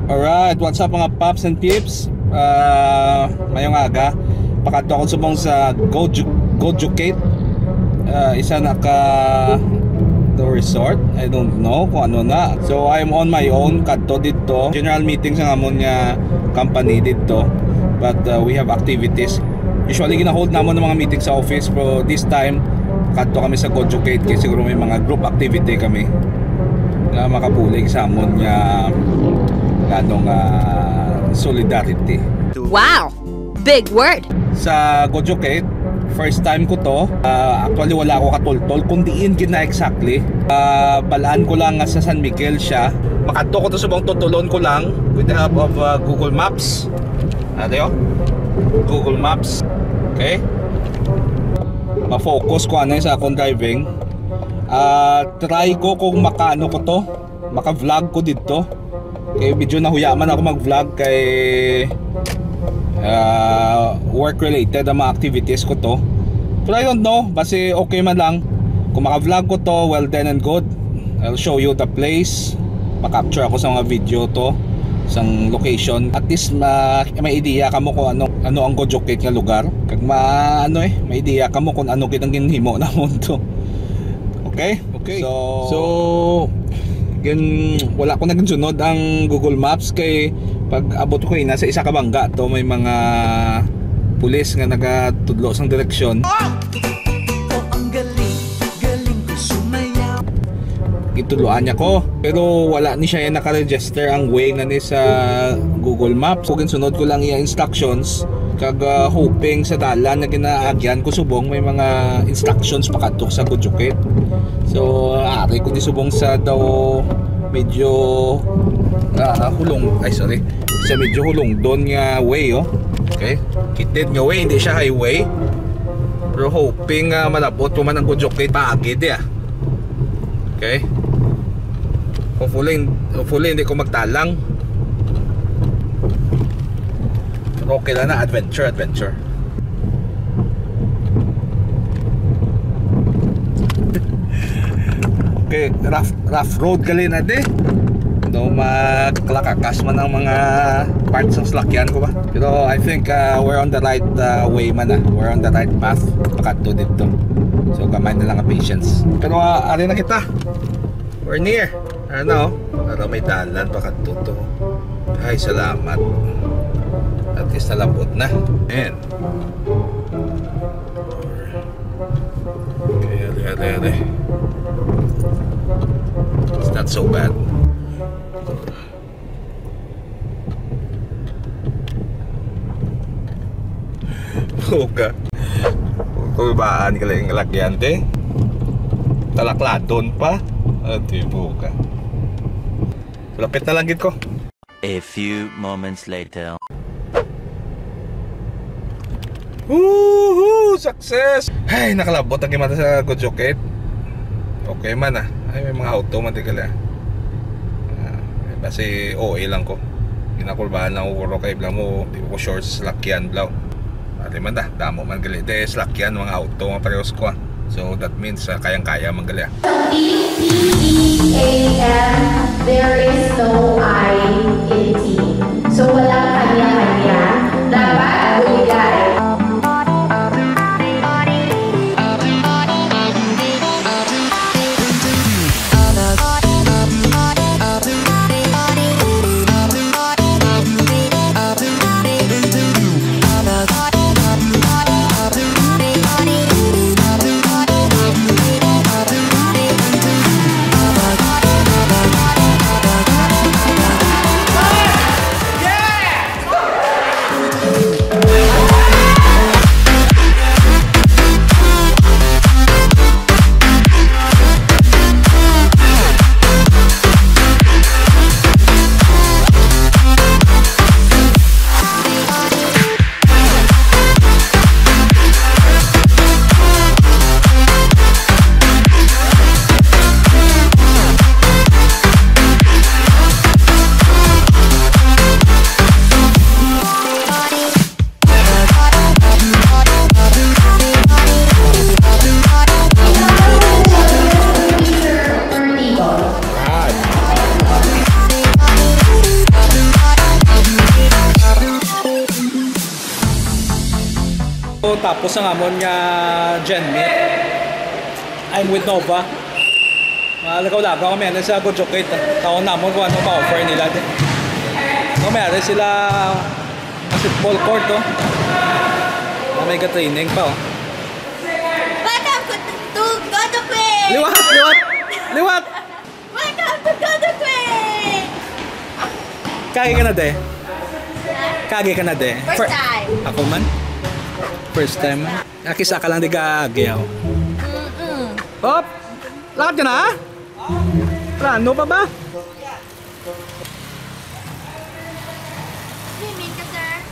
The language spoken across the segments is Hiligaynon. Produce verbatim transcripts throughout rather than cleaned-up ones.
Alright, what's up, mga paps and peeps? Ah, mayong aga. Pakadto ako subong sa Goju Gojucate. Ah, isa na ka the resort. I don't know kung ano na. So, I'm on my own kadto didto. General meeting sa amon nga company didto. But, uh, we have activities. Usually, gina-hold namon ang mga meeting sa office, pero this time, kadto kami sa Gojucate kay siguro may mga group activity kami nga makabulig sa amon nga, ano nga, solidarity. Wow! Big word! Sa Gojucate, first time ko to. Ah, actually, wala ako katultol kung diin gina exactly. Ah, balaan ko lang nga sa San Miguel siya. Makadto ko to subong tutulon ko lang with the help of, ah, Google Maps. Ate, oh. Google Maps. Okay? Ma-focus ko anay sa akong driving. Ah, try ko kung makaano ko to, maka-vlog ko didto. Kay medyo nahuya man ako mag-vlog kay, ah, work-related ang mga activities ko to. Pero I don't know, basi okay man lang. Kung maka-vlog ko to, well, then and good. I'll show you the place. Ma-capture ako sa mga video to, sang location. At least ma may idea kamo kung ano, ano ang Gojoket nga lugar. Kag ma ano eh, may idea kamo kung ano gid ang ginhimo namon to. Okay? Okay. So, so gin wala ko na ginsunod ang Google Maps kay pag abot ko ina sa isa ka bangga to may mga pulis nga nagatudlo sang direksyon. Oh, ang galing, galing ko sumayaw. Gitudloan niya ko, pero wala ni siya yung naka-register ang way na ni sa Google Maps. So, ginsunod ko lang iya instructions, kag, ah, hoping sa dalan na ginaagyan ko subong may mga instructions pakadto sa Gojoket. So, ari ko di subong sa daw medyo, ah, hulong, ay, sorry, sa medyo hulongdon nga way, oh. Okay? Kitid nga way, hindi siya highway. Pero hoping nga malabot ko man ang Gojoket, bagid, eh, ah. Okay? Hopefully, hopefully hindi ko magtalang. Pero okay lang na, adventure, adventure. Okay, rough, rough road gali na di. Daw maklakakas man ang mga parts ng salakyan ko ba. Pero I think, uh, we're on the right, uh, way man, ah. We're on the right path. Pakadto dito. So, gamay na lang ang patience. Pero, uh, ari na kita. We're near. Ano? Para may dalan pakadto to. Ay, salamat. At least nalabot na. And okay, ate, ate, ate. It's not so bad. Buka. Kulbaan ka lang lagyan, te. Talakladon pa. Ate, buka. Lapit na lang gid ko. A few moments later. Woohoo! Success! Ay, nakalabot ang mata sa Gojoket. Okay man, ah. Ay, may mga auto man, tigal, ah. Ah, basi O A lang ko. Ginakulbahan lang ko, kay bla mo, di ko sure sa salakyan, bla. Ari man da, damo man gali. Di, salakyan, mga auto, mga parehos ko, ah. So, that means, ah, kayang-kaya man gali, ah. Sa P T E A M, there is no I in team. So, walang kanya-kanya. Dapat buligay. Tapos ang amon nga Gen Meet. I'm with Nova. Mga lagaw-lagaw kami, ano, sa Gojo Gate. Taon namon kung ano pa-offer nila. No, meron sila basketball court, oh. Oh, may ga-training pa, oh. Welcome to, to Gojo Gate! Liwat! Liwat! Liwat! Welcome to Gojo Gate! Kagi ka na, de? Kagi ka na, de? First Fir- time. Ako man? First time. Nakisa ka lang di ka agi, oh. Mm-mm. Hop! Lakad ka na, ha? Plano pa ba? Swimming ka, sir?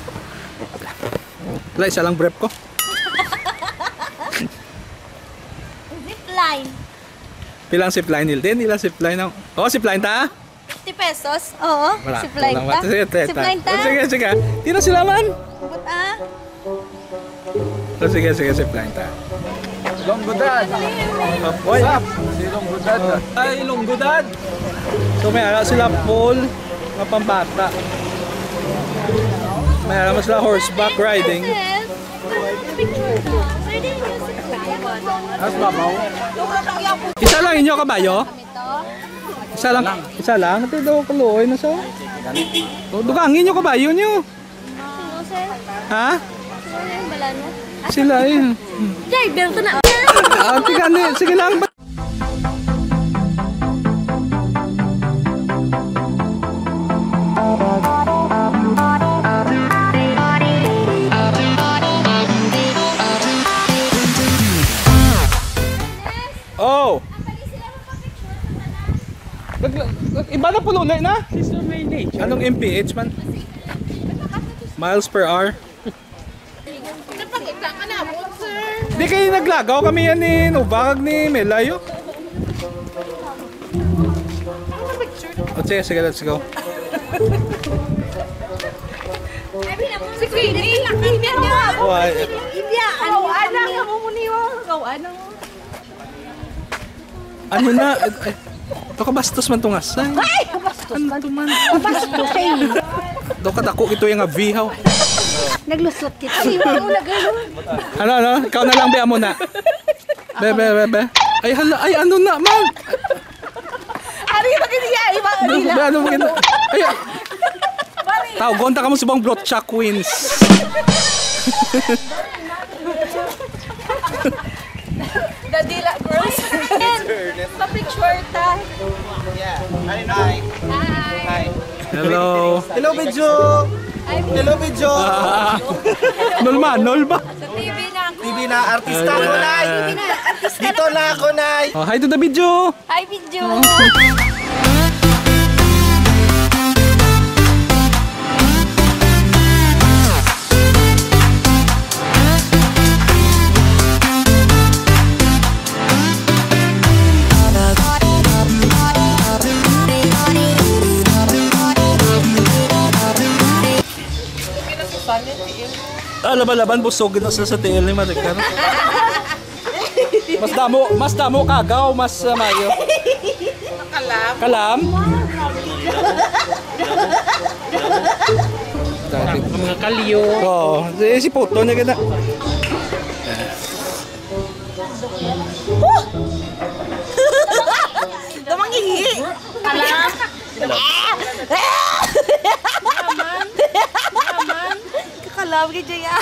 Wala, isa lang brief ko. Zipline. Pila ang zipline, Hilden? Ila zipline ang, oh, zipline ta? Fifty pesos? Oo. Wala, zipline kulang ta? Ba? Sige, sige, Zipline ta? Oh, sige, sige. Di na sila man. But, ah? Oh, sige, sige, zipline ta. Ilonggo Dad. Oy. What's up? Si Ilonggo Dad, ah. Ay, Ilonggo Dad. So, may ara sila pool nga pambata. May ara sila horseback riding. Mas babaw. Isa lang inyo kabayo? Isa lang, isa lang. Ito daw kaluoy na sa. O, dugangi inyo kabayo nyo. Sino, sir? Ha? Sino yung balano? Sila eh. Driver ko na. Ah, tiga ni, sige lang. Oh. Nag-, nag-, iba na pulo na na. Sister, may nature. Anong M P H man? Miles per hour. Napakita ka na po, sir. Di kayo naglagaw kami yan ni Nova kag ni Melay, oh. O, sige, sige, let's go. Si Queenie, hindi niya. Why? Hindi niya. Ano, anak, kamu mo niyo. Ikaw, ano? Ano na? Ay, ay, ito ka bastos man to nga, say. Ay! Ano to man? Bastos, eh. Daw kadako ito yung abihaw. Naglusot kita. Ay, wala mo na ganun. Ano, ano? Ikaw na lang, be, amo na. Be, be, be, be. Ay, hala, ay, ano na, man? Ano yung pagkakita? Iba, Ano, iba. Be, ano mo gina-, ay, ah. Bari. Tawgon ta ka mo subong brocha queens. Dadila, girls. Pa-picture ta. Yeah. Hi, Nay. Hi. Hi. Hello. Hello, Bidyo. Hi, Bidyo. Hello, Bidyo. Ah, Nol Manol ba? Sa T V na ako. T V na, artista ko, Nay. Dito na ako, Nay. Oh, hi to the Bidyo. Hi, Bidyo. Ah, laban-laban, busog na sila sa tiil ni Maricar. Mas damo, mas damo kagaw, mas, uh, mayo. Kalam. Kalam? Ang mga kalyo. Oo, si, si Puto niya kita. Namangihi. Kalam. Naman. Naman. Kakalam kay Jaya.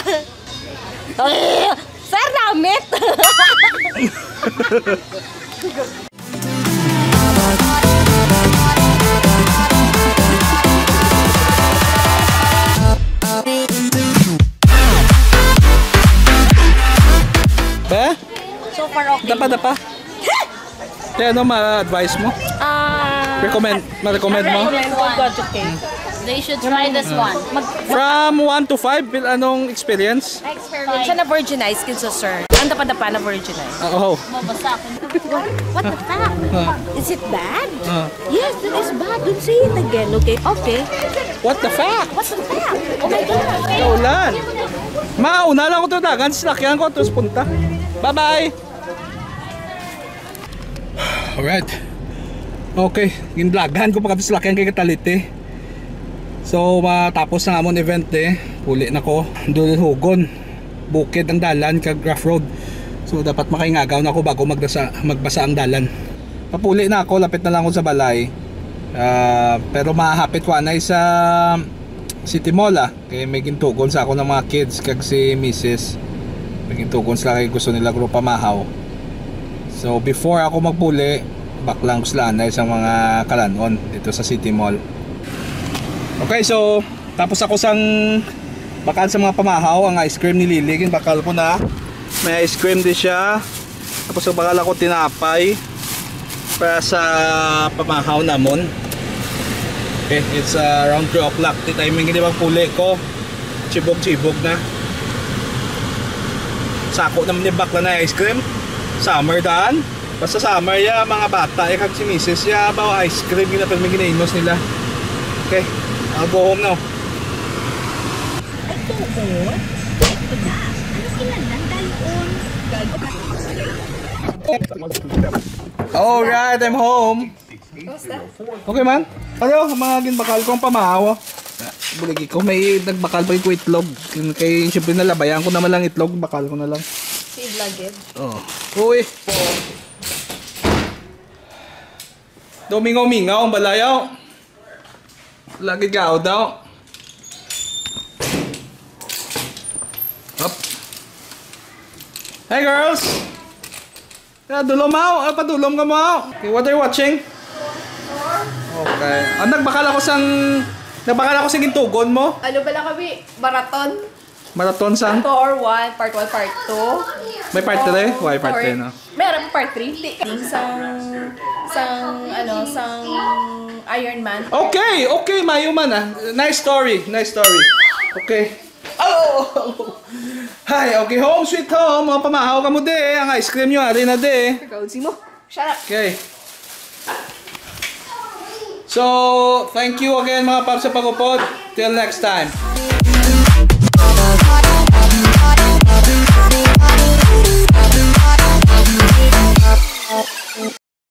Sir, namit! Be? So far, okay. Dapa, dapa. Kaya ano ma-advise mo? Ah, Recommend, ma-recommend mo? Recommend ko Gojo Cake. They should try this one. Mag- From one to five, pil-, anong experience? Experience. Siya na virginize kinsa, sir. Ang dapa-dapa na virginize. Ah, oh. Mabasa ako. What the fuck? Ah. Is it bad? Ah. Yes, it is bad. Don't say it again, okay? Okay. What the fuck? What the fuck? Oh my God. Kaulan. Mauna lang ko to dagan, sinakyan ko, tapos punta. Bye-bye. Alright. Okay, ginblagan ko pa kadto sa lakyan kay kataliti. So, matapos ang amon event eh. Uli na ko. Dulhugon. Bukid ang dalan kag rough road. So dapat makaingagaw na ako bago magdasa, magbasa ang dalan. Papuli na ako, lapit na lang ako sa balay. Ah, pero mahapit ko anay sa City Mall, ah. Kay may gintugon sa ako ng mga kids kag si misis. May gintugon sila kay gusto nila guro pamahaw. So before ako magpuli, baklang ko sila anay sa mga kalanon dito sa City Mall. Okay, so tapos ako sang bakal sa mga pamahaw, ang ice cream ni Lily, ginbakal ko na. May ice cream din siya. Tapos bakal ako tinapay para sa pamahaw namon. Okay, it's uh, around three o'clock. Di timing gini bang puli ko. Chibog-chibog na. Sako naman ni bakla na ice cream. Summer daan. Basta summer ya, mga bata ya kag si misis ya, baw ice cream gina pero may ginainos nila. Okay, I'll go home now. Ay, tuon. Ay, tuda. Ano kinalang dalon? Alright, I'm home. Okay man. Ano, mga ginbakal ko ang pamahaw. Buligi ko, may nagbakal pa ko itlog. Kay siyempre nalabayan ko naman lang itlog, bakal ko na lang. Seed lagi. Oh. Uy. Domingo mingaw ang balayaw. Lagi ka daw. Up. Hey girls. Ah, dulom ako. Ah, padulom ka mo ako. Okay, what are you watching? Okay. Ah, nagbakal ako sang nagbakal ako sa gintugon mo. Ano pala kami? Marathon? Marathon sang? Thor one, part one, part two. May part three? Why part three, no? Meron part three. Hindi. Sang, sang, ano, sang Iron Man. Okay, okay, mayo man ah. Nice story, nice story. Okay. Oh! Hi, okay, home sweet home. Mga pamahaw ka mo di. Ang ice cream nyo, ari na di. Ikaw, si mo. Shut up. Okay. So, thank you again mga paps sa pag-upod. Till next time.